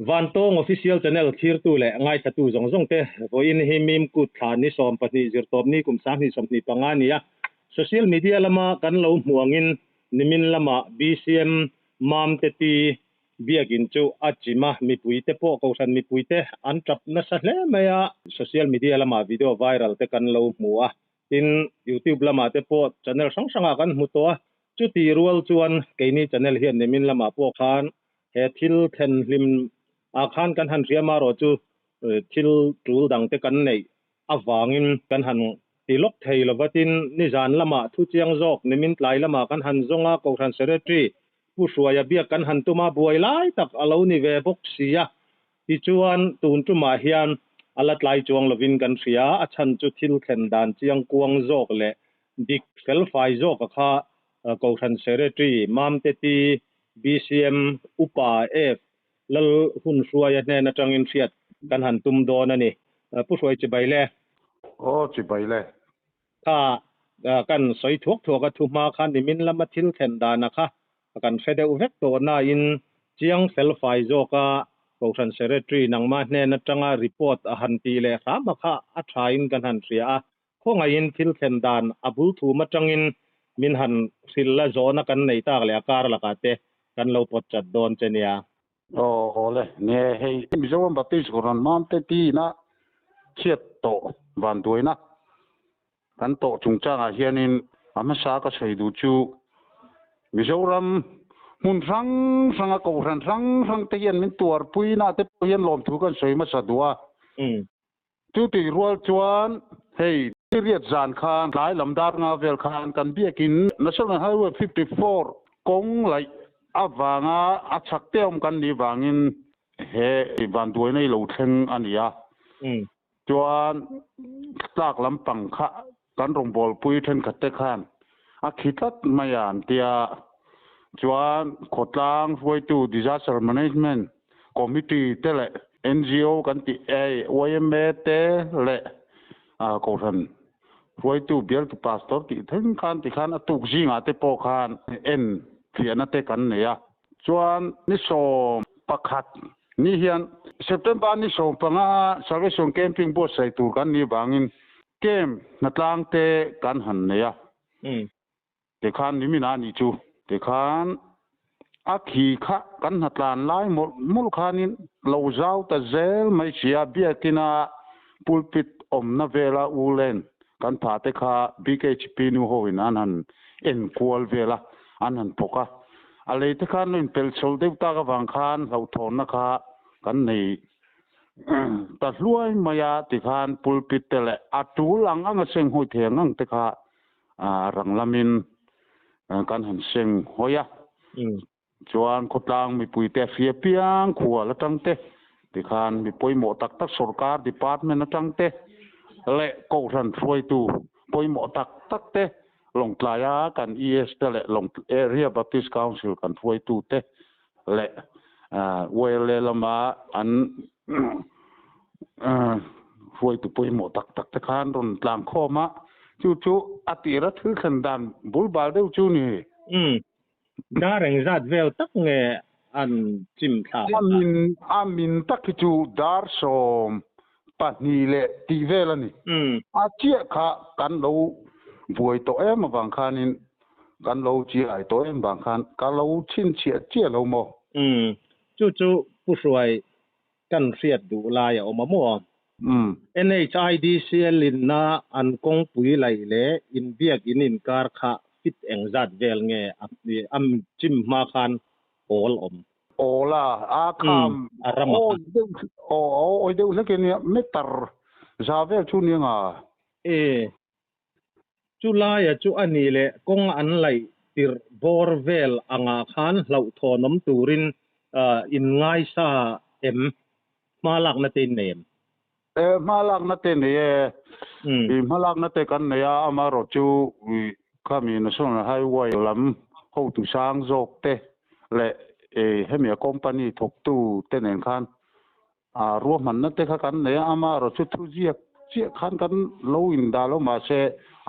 Vantawng Official Channel thlirtu leh ngaithlatu zawng zawng te, vawiin hi Mim Kut thla ni 20 zirtawpni kum 2025 a ni a. Social media lama kan lo hmuh angin nimin lama BCM Mamte Ti Biakinn chu a chim a, mipuite pawh Kohhran mipuite an tap nasa hle mai a. Social media lama video viral te kan lo hmu a, tin YouTube lamah te pawh channel hrang hrangah kan hmu tawh a. Chuti rual chuan keini channel hian nimin lamah pawh khan he thil thlen hlim ah khan kan han hria marawh chu thil tul dang te kan neih avangin kan han ti lawk thei lova tin nizan lamah thu chiang zawk nimin tlai lamah kan han zawng a Kohhran Secretary Pu Hruaia biak kan han tum a buai lai tak a lo ni ve bawk si a tichuan tun tumah hian a la tlai chuang lovin kan hria a chhan chu thil thlen dan chiang kuang zawk leh dik felfai zawk a kha Kohhran Secretary Mamte Ti BCM Upa F Lal hun hruaia hnen atangin hriat kan han tum dawn a ni. Pu Hruai chibai le. Aw chibai le. Kha kan sawi thuak thuak a thu hma kha nimin lama thil thlen dana kha kan hre deuh vek tawh nain chiang felfai zawka Kohhran Secretary nangmah hnen atanga report a han tih leh hram a kha a thain kan han hria a. Khawngaihin thil thlen dan a bul thum atangin min han hrilh la zawhna kan nei tak leh a kar lakah te kan lo pawt chat dawn che nia. Aw aw le, nge hei Mizoram Baptist Kohhran Mamte tina chhiat tawh vanduaina kan tawh chungchangah hianin a hmasa ka sawi duh chu Mizoram hmun hrang hranga Kohhran hrang hrang te hian min tuarpuina te pawh hian lawmthu kan sawi hmasa duh a. Chutih rual chuan hei riat zan khan tlai lam dar nga vel khan kan biakin National Highway 54 kawng laih avanga a chhak te awm kan nih vangin he vanduaina hi lo thleng a ni a. Chuan tlak lampang kha kan rawngbawlpui thenkhat te khan a khi tlat mai a an tia. Chuan khawtlang hruaitu Disaster Management Committee te leh NGO kan tih YMA te leh Kohhran hruaitu bialtu Pastor tih thleng khan tikhan a tuk zingah te pawh khan en fiahna te kan nei a. Chuan ni 11 ni hian September ni 15 Salvation Camping buatsaih tur kan nih vangin Camp hnatlang te kan han nei a. Tikhan nimin a nih chu. Tikhan a khi kha kan hnatlan lai mawlh mawlh khanin lo zau ta zel mai si a, biakina pulpit awmna vela u len kan pha te kha BKHP nu hoin an han en kual vel a, an han phawk a. A lei te khan lo inpelh chho deuh tak avang khan hlauhthawnna kha kan nei Ta hluai mai a tikhan pulpit te leh a tul ang ang a seng hawi thei ang ang te kha rang lamin kan han seng hawi a. Chuan khawtlang mipui te hria piang khual atang te tikhan mi pawimawh tak tak sorkar department atang te leh kohhran hruaitu pawimawh tak tak te Lawngtlaia kan ES te leh Area Baptist Council kan hruaitu te leh YLA lama an hruaitu pawimawh tak tak te khan rawn tlang khawm a, chu chu a tira thil thlen dan bul bal deuh chu ni. Umm, dar engzat vel tak nge an chim thlak a? A min tak hi chu dar 12 leh tih vel a ni. A chiah kha kan lo buai tawh em avang khanin Kan lo chiai tawh em vang khan ka lo chhinchhiah chiah lo maw? Umm, chu chu Pu Hruai kan hriat duh lai a awm a maw? Umm. NHIDCL in na an kawngpui laih leh inbiak in inkar kha fit engzat vel nge a chim hma khan awl awm? Awl a, a kham a ram a awi deuh aw awi deuh hlek ania meter za vel chu nia nga. E. Chu laia chu a nih leh kawng an laih tirh bawr vel angah khan hlauhthawnawm turin in ngaisa em? Hma lakna te in nei em? E, hma lakna te nei e. I hma lakna te kan nei a, amaherawh chu khami National Highway lam hotu sang zawk te leh hemi a company thawktu te nen khan A ruahmanna te kha kan nei a, amaherawh chu thuziak chiah khan kan lo indah lo mahse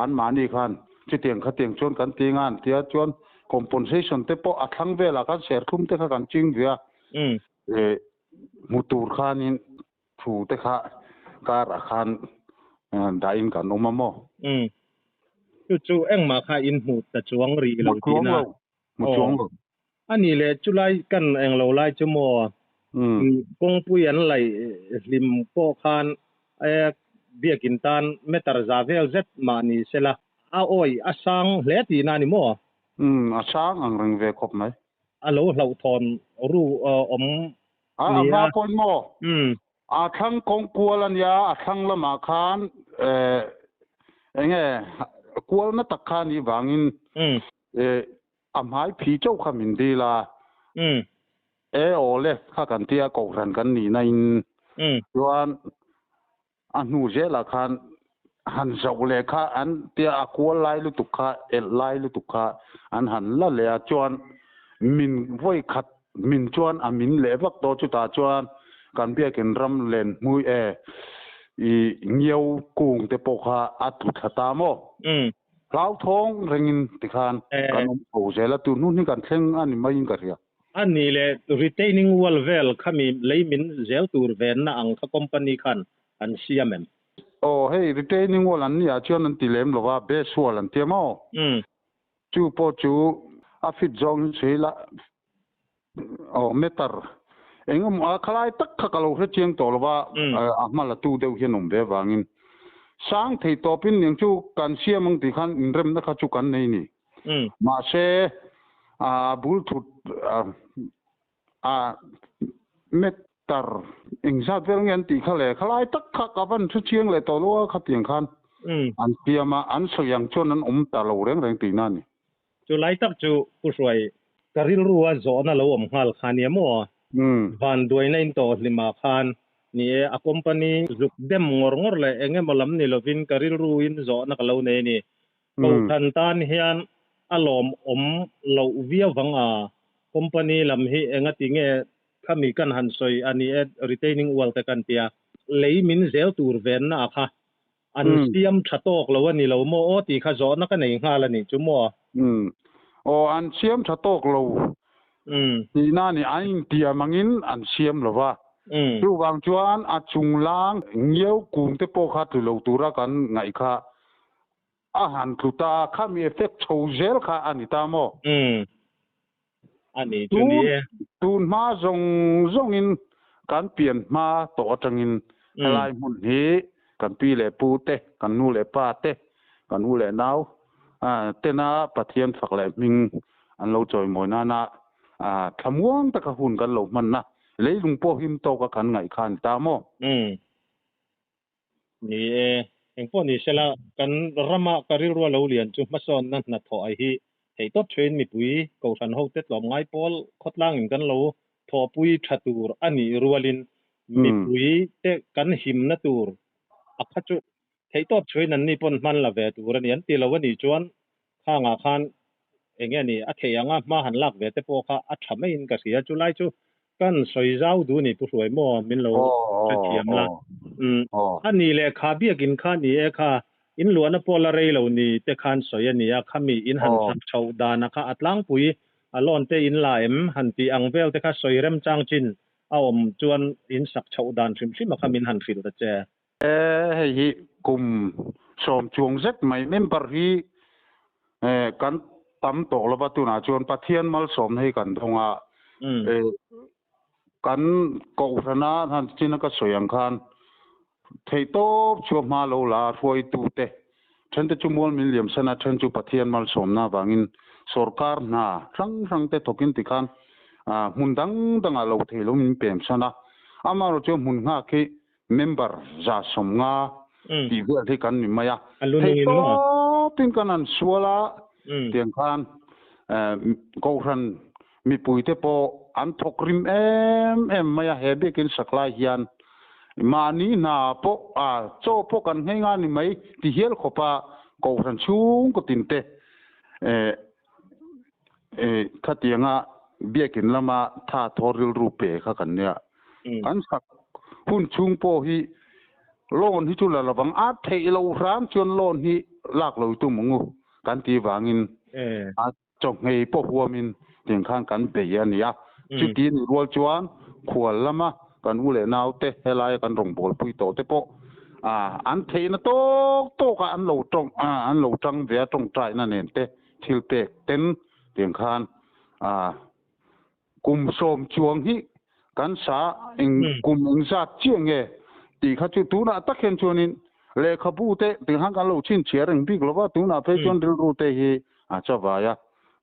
anmahni khan chutiang khatiang chuan kan ti nga an ti a, chuan compensation te pawh a thlang velah khan serthlum te kha kan ching ve a. Hmu tur khanin thu te kha karah khan dahin kan awm a maw? Umm. Chu chu engmah kha in hmu ta chuang rih lo tihna. Hmu chuang lo. A nih leh chulai kan englo lai chu maw kawngpui an laih hlim pawh khan biakin tan meter za vel zet mah ni sela a awi a sang hle tihna a ni maw? Umm a sang ang reng ve khawp mai. A lo hlauhthawn ru awm A ni hma a. pawhin maw? Umm. A thlang kawng kual a nia, a thlang lamah khan eng nge kualna tak kha a nih vangin a hmai phi chauh kha min dil a. E aw le, kha kan tia kohhran kan nihna in chuan a hnu zelah khan han zoh leh kha an tia a kual lai lutuk kha elh lai lutuk kha an han la leh a chuan min vawi khat min chuan a min leh vak tawh chutah chuan kan biakin ram len hmui e i ngiau kung te pawh kha a tlu thla ta maw? Hlauthawng rengin tikhan kan awm tho zel a tun hun hi kan thleng a ni maiin ka hria. A nih leh retaining wall vel khami lei min zel tur venna ang kha company khan an siam em? Aw hei retaining wall an nih ah chuan an ti lem lo va, base wall an tia maw? Chu pawh chu a fit zawng hi chhui la aw meter eng emaw a khalai tak kha ka lo hre chiang tawh lo va, a hma la tu deuh hian awm ve avangin sang thei tawpin eng chu kan siam ang tih khan inremna kha chu kan nei ni. Mahse a bul thut a meter engzat vel nge an tih kha le khalai tak kha ka van hre chiang leh tawh lo a khatiang khan an siam a, an sawi ang chuan an awm ta lo reng reng tihna a ni. Chu lai tak chu Pu Hruai, ka rilrua zawhna lo awm nghal kha nia maw? Vanduaina in tawh hlimah khan ni e, a company zuk dem ngawr ngawr leh eng emaw lam ni lovin ka rilruin zawhna ka lo nei a ni. Kohhran tan hian a lawmawm loh viau vang a, company lam hi engati nge khami kan han sawi a ni e, retaining wall te kan tia, lei min zel tur venna a kha An siam tha tawk lo a ni lo maw aw tih kha zawhna ka nei nghal a nih chu maw? Umm. Aw an siam tha tawk lo tihna a ni, an intiam angin an siam lo va. Chuvang chuan a chunglang ngiau kung te pawh kha tlu lo tura kan ngaih kha a han tlu ta a, khami effect chho zel kha a ni ta maw? Umm. A ni chu ni e. Tun hma zawng zawngin kan pian hma tawh atangin helai hmun hi kan pi leh pu te, kan nu leh pa te, kan u leh nau tena Pathian fak leh hming an lo chawimawi nana thlamuang taka hun kan lo hmanna leilung pawh him tawka kan ngaih kha a ni ta maw? Ni e, engpawh ni sela, kan rama ka rilrua lo lian chu hmasawnna hnathawh ai hi theih tawp thuin mipui kohhran hote tlawmngai pawl khawtlangin kan lo thawhpui tha tur a nih rualin mipui te kan himna tur a kha chu theih tawp thuin an ni pawn hman la ve tur a ni an ti lo a nih chuan khangah khan enge ni a theih anga hma han lak ve te pawh kha a tha maiin ka hria chulai chu kan sawi zau duh ni Pu Hruai maw min lo hrethiam la umm a ni leh kha biakin kha ni e kha in luahna pawh la rei lo ni te khan sawi a ni a khami in han sak chhoh dana kha a tlangpui a lawn te in la em han tih ang vel te kha sawi remchang chin a awm chuan in sak chhoh dan hrim hrim a kha min han hrilh ta che. E hei hi kum sawm chuang zet mai member hi kan tam tawh lova tunah chuan Pathian malsawmna hi kan dawng a kan kohhrana han china ka sawi ang khan theihtawp chhuah hma lo la hruaitute thente chu mual min liam sana then chu Pathian malsawmna avangin sorkar hna hrang hrang te thawkin tikhan hmun dang dangah lo thei lo min pem sana amaherawhchu hmun nghak hi Member 150 tih vel hi kan ni mai a. Theih tawpin kan han sual a, tiang khan Kohhran mipuite pawh an thawk rim em em mai a, he biakin sak lai hian mahni hna pawh chaw pawh kan nghei nga ni mai ti hial khawpa Kohhran chhungkaw tinte Khatianga biakin lama tha thaw rilru pe kha kan nia. Kan sak hun chhung pawh hi loan hi chu la lovang a, theih lo hram chuan loan hi lak lo tum ang u kan tih vangin a chawhmei pawh huamin tiang khan kan bei a nia. Chuti a nih rual chuan khual lama. kan u leh nau te helaia kan rawngbâwl pui tawh te pawh an theihna tawk tawkah an lo tawng an lo tang ve a tawngtaina nen te thil pek ten tiang khan kum sawm chuang hi kan sa eng kum eng zat chiah nge tih kha chu tunah tak hian chuanin lehkhabu te tiang khan kan lo chhinchhiah reng bik lo va, tunah phei chuan rilru te hi a chavai a,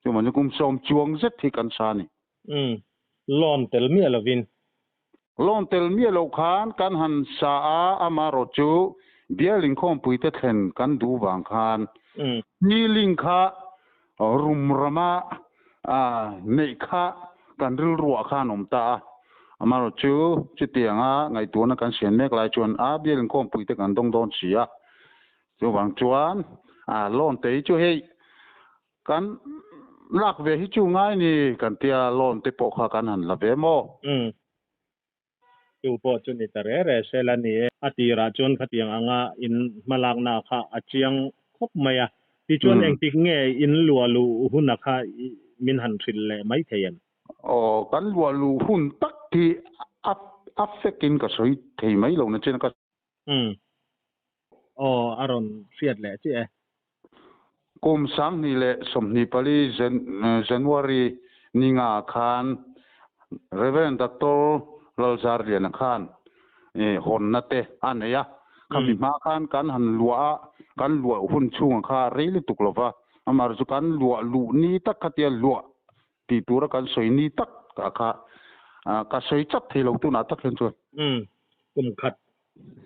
chuvangin kum sawm chuang zet hi kan sa a ni. Umm, loan tel miah lovin. Loan tel miah loh khan kan han sa a, amaherawh chu bial inkhawmpui te thlen kan duh vang khan ceiling kha rum rama neih kha kan rilruah khan awm ta a. Amaherawh chu chutianga ngaihtuahna kan siam mek lai chuan a bial inkhawmpui te kan dawng dawn si a, chuvang chuan loan te hi chu hei Kan lak ve hi chu ngai ni kan tia loan te pawh kha kan han la ve maw? Umm. Chu pawh chu ni ta re re sel a ni e. A tirah chuan khatiang anga in hmalakna kha a chiang khawp mai a. Tichuan engtik nge in luah luh huna kha min han hrilh leh mai thei em? Aw, kan luah luh hun tak hi a a fekin ka sawi thei mai lo na chen a ka. Umm. Aw, a rawn hriat leh chiah e. Kum 2024 January ni nga khan Rev. Doctor Lalzarliana khan hawnna te a nei a. Khami hma khan kan han luah a, kan luah hun chhunga kha rei lutuk lova, amaherawhchu chu kan luah luh ni tak kha tia luah tih tura kan sawi ni tak ah kha ka sawi chak thei lo tunah tak hian chuan. Umm, kum khat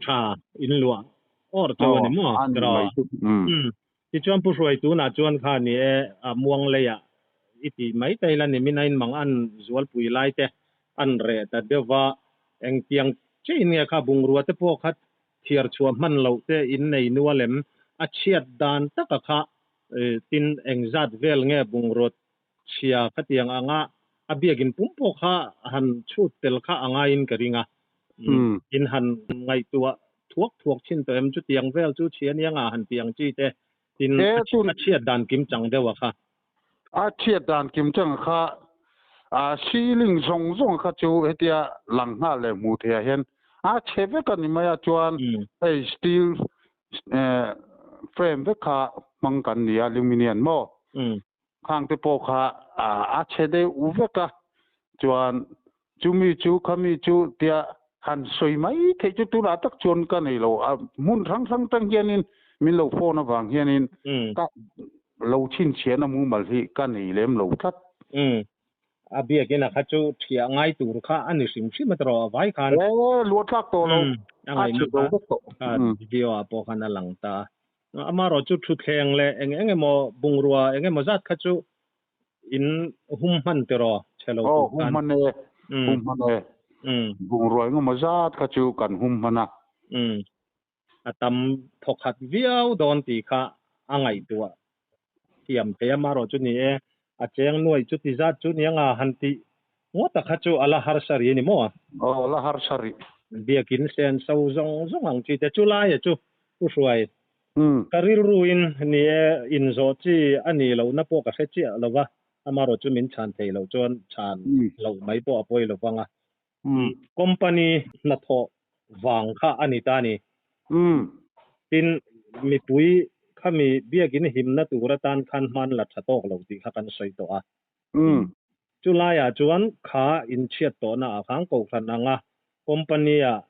tha in luah awr chauh a ni maw? A ni mai chu. Umm, tichuan Pu Hruai tunah chuan kha ni e, muang leiah i ti mai ta ila ni min a in mang an zualpui lai te an reh ta deuh va, engtiang chiah in nge kha bungrua te pawh kha thiar chhuah hman loh te in nei nual em? A chhiat dan taka kha tin engzat vel nge bungrua chhia khatiang anga a biakin pum pawh kha han chhut tel kha a ngaiin ka ring a. In han ngaihtuah thuak thuak thin tawh em chutiang vel chu chhia nia nga han ti ang chi te tin a chhiat dan kim chang deuh a kha. A chhiat dan kim chang a kha a ceiling zawng zawng a kha chu hetia lang nghal leh hmuh theih ah hian a chhe vek a ni mai a chuan hei steel frame vek kha hmang kan ni a aluminium maw Khang te pawh kha a chhe deuh vek a, chuan chumi chu khami chu tia han sawi mai theih chu tunah tak chuan ka nei lo. A hmun hrang hrang tang hianin min lo phone avang hianin ka lo chhinchhiahna mumal hi ka nei lem lo tlat. A biakina kha chu thiah ngai tur kha a ni hrim hrim a tawh a vai khan. E, luah tlak tawh lo. A chhe zo vek tawh. Video ah pawh khan a lang ta a. Amaherawh chu thutthleng leh eng eng emaw bungrua eng emaw zat kha chu in hum hman tiraw chhe lo tur khan. Aw, hum hman e, hum hman e. Bungrua eng emaw zat kha chu kan hum hman a. A tam thawkhat viau dawn tih kha a ngaihtuah thiam thei a, amaherawh chu ni e, a cheng nuai chuti zat chu nia nga han tih ngawt a kha chu a la harsa rih a ni maw? Aw, a la harsa rih. Biakin sen so zawng zawng ang chi te chu laia chu Pu Hruai, ka rilruin ni e, inzawh chi a nih lohna pawh ka hre chiah lo va, amaherawh chu min chhan thei loh chuan chhan loh mai pawh a pawi lo vang a. Company hnathawh vang kha a ni ta a ni. Tin, mipui khami biakin himna tur atan khan hman la tha tawk lo tih kha kan sawi tawh a. Chu laiah chuan kha inchhiat tawhna ah khan kohhran anga company-ah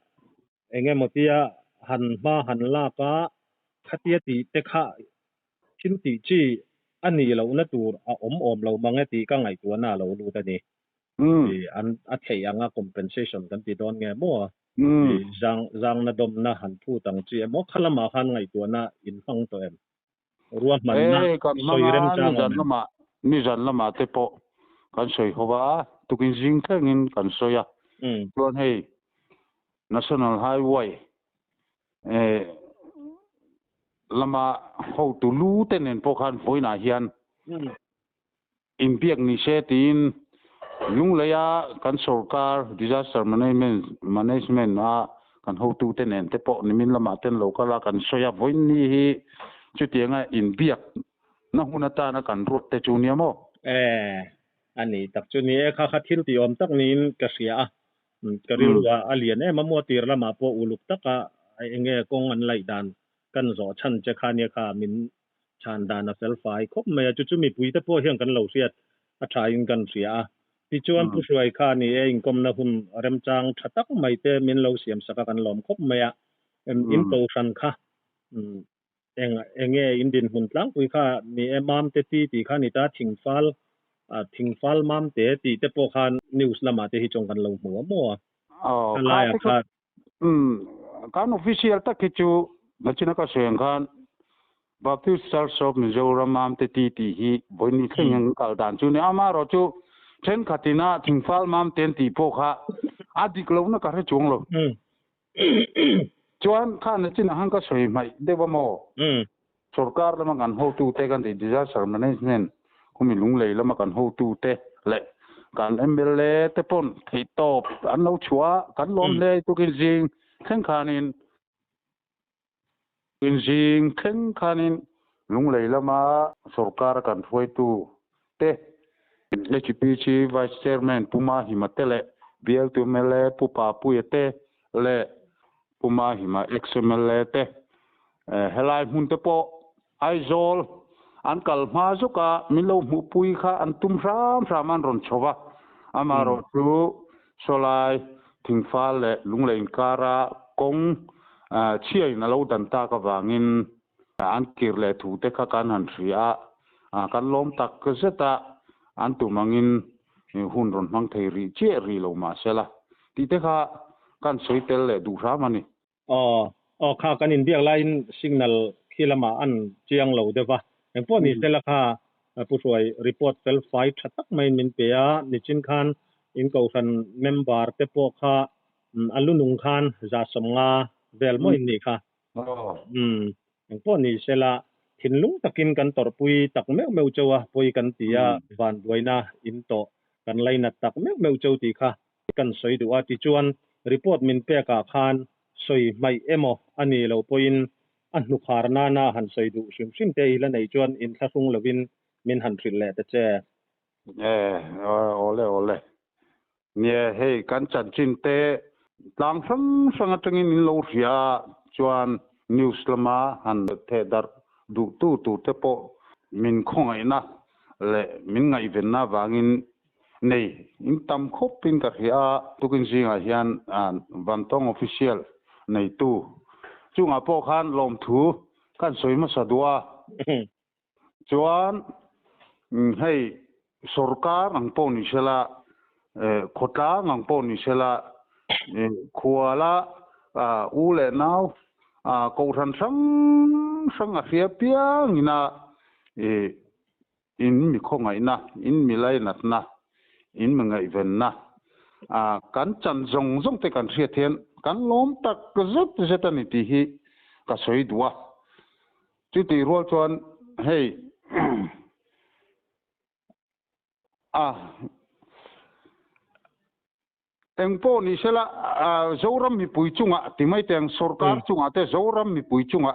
Eng emaw tia han hma han lak a, khatia tih te kha thil tih chi a nih lohna tur a awm awm lo mang e tih ka ngaihtuahna a lo lut a ni. An a theih anga compensation kan ti dawn nge maw? Zang zangna dawmna han phut ang chi emaw kha lamah khan ngaihtuahna in hmang tawh em? Ruahmanna E, kan hmang sawi a, remchang nizan awm em? lamah nizan lamah te pawh kan sawi ho va, tukin zing thlengin kan sawi a. Chuan hei National Highway lama hotu lu te nen pawh khan vawiinah hian inbiak ni se tiin Lungleia kan sorkar Disaster Management a kan hotu te nen te pawh nimin lamah ten lo kal a kan sawi a, vawiin ni hi chutianga inbiak na hun atana kan ruat te chu nia maw? E, a ni tak chu ni e, kha kha thil tih awm tak niin ka hria a. Ka rilru ah a lian em a, maw tir lamah pawh uluk taka enge kawng an laih dan kan zawh chhan che kha nia kha min chhan dan a fel fai khawp mai a, chu chu mipui te pawh hian kan lo hriat a tha in kan hria a. Tichuan Pu Hruai kha ni e, inkawmna hun remchang tha tak mai te min lo siam sak a kan lawm khawp mai a, in kohhran kha eng enge in dinhmun tlangpui kha ni e, Mamte ti tih kha ni ta, Thingfal Thingfal Mamte tih te pawh khan news lamah te hi chuan kan lo hmu a maw a? Aw, A laiah khan. Umm, kan official tak hi chu nachina ka sawi ang khan Baptist Church of Mizoram Mamte ti tih hi vawiin thleng hian kal dan chu a ni. Amaherawh chu thenkhatin a Thingfal Mamte an tih pawh kha a dik lohna ka hre chuang lo. Chuan kha nachinah khan ka sawi hmaih deuh a maw? Sorkar lama kan hotute kan tih Disaster Management khumi lunglei lama kan hotute leh kan mla te pawn theihtawp an lo chhuah a, kan lawm hle tukin zing thleng khanin tukin zing thleng khanin lunglei lama sorkar kan hruaitu te HPC Vice Chairman Pu Mahima te leh Bialtu mla Pu Papuia te leh Pu Mahima ex mla te Helai hmun te pawh Aizawl an kal hma zawk a, min lo hmuhpui kha an tum hram hram an rawn chho va. Amaherawh chu sawlai thingfal leh lunglei inkara kawng chhiain a lo dan tak avangin an kir leh thu te kha kan han hria a, kan lawm tak zet a, an tum angin hun rawn hmang thei rih chiah rih lo mahsela tih te kha kan sawi tel leh duh hram a ni. Aw, aw kha kan inbiak laiin signal khi lamah an chiang lo deuh va, engpawh ni sela kha Pu Hruai report fel fai tha tak maiin min pe a, nichin khan in kohhran member te pawh kha a lu nung khan 150 vel maw in nih kha. Engpawh ni sela thinlung takin kan tawrhpui tak meuh meuh cheu a, pawi kan ti a, vanduaina in tawh kan lainat tak meuh meuh cheu tih kha kan sawi duh a, tichuan report min pek ah khan sawi hmaih emaw a nih loh pawhin a hnukhar nana han sawi duh hrim hrim te i la nei chuan inthlahrung lovin min han hrilh leh ta che. E, awle awle. Nia hei kan chanchin te tlang hrang hrang atangin in lo hria a, chuan news lama han theh darh duh tu tur te pawh min khawngaihna leh min ngaihvenna avangin Nei, in tam khawp in ka hria a, tukin zingah hian Vantawng Official neitu chungah pawh khan lawmthu kan sawi hmasa duh a. Chuan hei sorkar ang pawh ni sela, khawtlang ang pawh ni sela, khuala u leh nau kohhran hrang hrang a hria piangin a In mi khawngaihna, in mi lainatna, in mi ngaihvenna, kan chan zawng zawng te kan hriat hian kan lawm tak zet zet a ni tih hi ka sawi duh a. Chutih rual chuan hei a eng pawh ni sela Zoram mipui chungah ti mai teng sorkar chungah te Zoram mipui chungah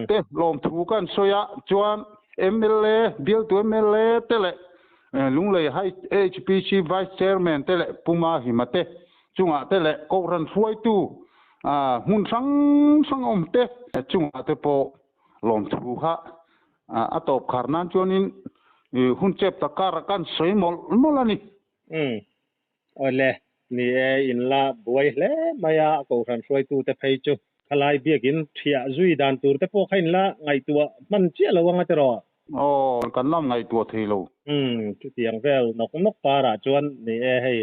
te lawmthu kan sawi a, chuan mla, bialtu mla te leh Lunglei HPC Vice Chairman te leh Pu Mahima te chungah te leh Kohhran hruaitu hmun hrang hrang awm te chungah te pawh lawmthu kha a tawp khar nan chuanin hun chep tak karah kan sawi mawlh mawlh a ni. Awle, ni e, in la buai hle mai a, Kohhran hruaitute phei chu khalai biakin thiah zui dan tur te pawh kha in la ngaihtuah hman chiah lo anga tiraw? Aw, kan lam ngaihtuah thei lo. Umm, chutiang vel nawk nawk parah chuan ni e, hei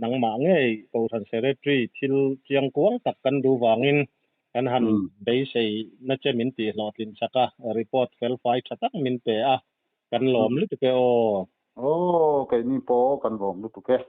nangmah ngei Kohhran Secretary thil chiang kuang tak kan duh vangin kan han beisei na che min tih hlawhtlin sak a, report fel fai tha tak min pe a, kan lawm lutuk e aw. Aw, keini pawh kan lawm lutuk e.